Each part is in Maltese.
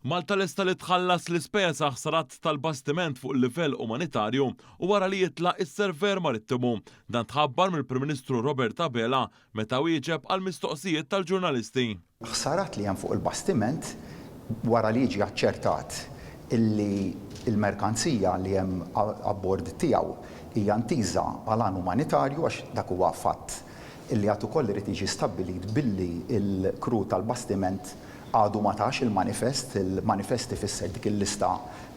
Malta lesta li tħallas l-ispejjeż għall-ħsarat tal-bastiment fuq il-livell umanitarju u wara li jitlaq is-surveyor marittimu. Dan tħabbar mill-Prim Ministru Robert Abela meta wieġeb għal mistoqsijiet tal-ġurnalisti. Ħsarat li hemm fuq il-bastiment wara li jiġi aċċertat illi l-merkanzija li hemm abbord tiegħu hija ntiża għal għan umanitarju għax dak huwa fatt illi għad ukoll irid jiġi stabbilit billi l-crew tal-bastiment għadu ma tax il-manifest, il-manifest ifisser dik il-lista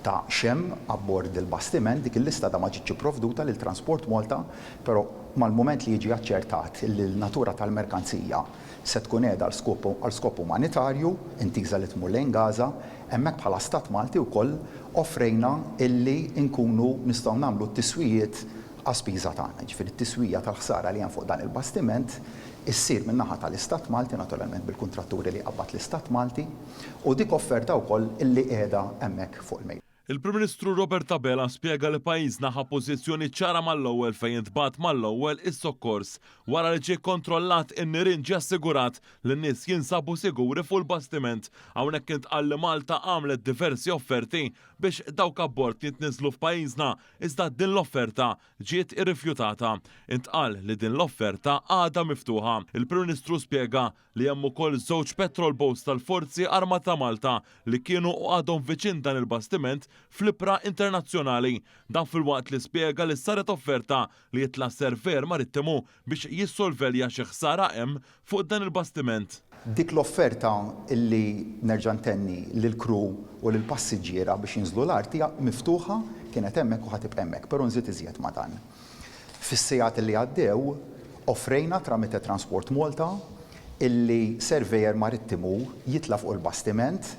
ta' x'hemm abbord il-bastiment, dik il-lista għadha ma ġietx ipprovduta lil Transport Malta, però mal-mument li jiġi aċċertat li l-natura tal-merkanzija se tkun qiegħda għal skop umanitarju, intiża li tmur lejn Gaza, hemmhekk bħala Stat Malti wkoll offrejna illi nkunu nistgħu nagħmlu t-tiswijiet għas-spiża tagħna. Jiġifieri t-tiswija tal-ħsara li hemm fuq dan il-bastiment issir min-naħa tal-Istat Malti, naturalment bil-kuntratturi li jqabbad l-Istat Malti, u dik offerta wkoll illi qiegħda hemmhekk fuq il-mejda. Il-Prim Ministru Robert Abela spjega li pajjiżna ħa pożizzjoni ċara mal-ewwel fejn intbagħat mal-ewwel is-sokkors. Wara li ġie kkontrollat in-nirien ġie assigurat li n-nies jinsabu siguri fuq il-bastiment. Hawnhekk intqal li Malta għamlet diversi offerti biex dawk abbord jitniżżlu f'pajjiżna iżda din l-offerta ġiet irrifjutata. Intqal li din l-offerta għadha miftuħa. Il-Prim Ministru spjega li hemm ukoll żewġ patrol boats tal-Forzi Armata Malta li kienu u għadhom viċin dan il-bastiment fl-ibħra internazzjonali. Dan filwaqt li spjega li saret offerta li jitla' surveyor marittimu biex jissolvelja xi ħsara hemm fuq dan il-bastiment. Dik l-offerta li, nerġa' ntenni, lill-crew u lill-passiġġiera biex jinżlu l-art hija miftuħa, kienet hemmhekk u ħa tibqa' hemmhekk, però nżid iżjed ma' dan. Fis-sigħat li għaddew, offrejna tramite Transport Malta illi surveyor marittimu jitla' fuq il-bastiment,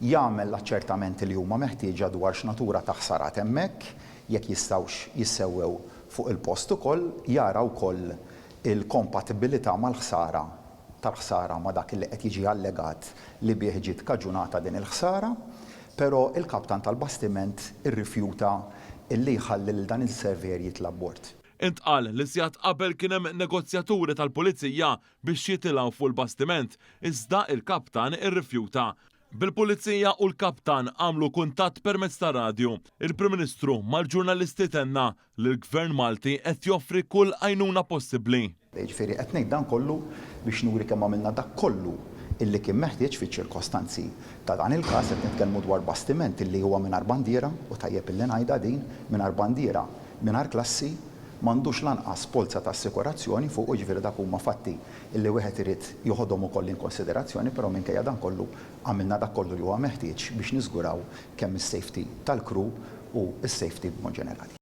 jagħmel l-aċċertamenti li huma meħtieġa dwar x'natura ta' ħsarat hemmhekk, jekk jistgħux jissewwew fuq il-post ukoll, jara wkoll il-kompatibilità mal-ħsara tal-ħsara ma' dak li qed jiġi allegat li bih ġiet kaġunata din il-ħsara, però il-kaptan tal-bastiment irrifjuta li jħalli lil dan il-surveyor jitla' abbord. Intqal li sigħat qabel kien hemm negozjaturi tal-Pulizija biex jitilgħu fuq il-bastiment, iżda il-kaptan irrifjuta. Bil-Pulizija u l-kaptan għamlu kuntatt permezz tar-radju. Il-Prim Ministru mal-ġurnalisti tenna li l-Gvern Malti qed joffri kull għajnuna possibbli. Jiġifieri qed ngħid dan kollu biex nuri kemm għamilna dak kollu illi kien meħtieġ fiċ-ċirkostanzi ta' dan il-każ. Qed nitkellmu dwar bastiment illi huwa mingħajr bandiera, u tajjeb illi ngħidha din, mingħajr bandiera, mingħajr klassi, m'għandux lanqas polza ta' assikurazzjoni fuqu, jiġifieri dak huma fatti illi wieħed irid joħodhom ukoll in konsiderazzjoni, però minkejja dan kollu għamilna dak kollu li huwa meħtieġ biex niżguraw kemm is-safety tal-crew u s-safety b'mod ġenerali.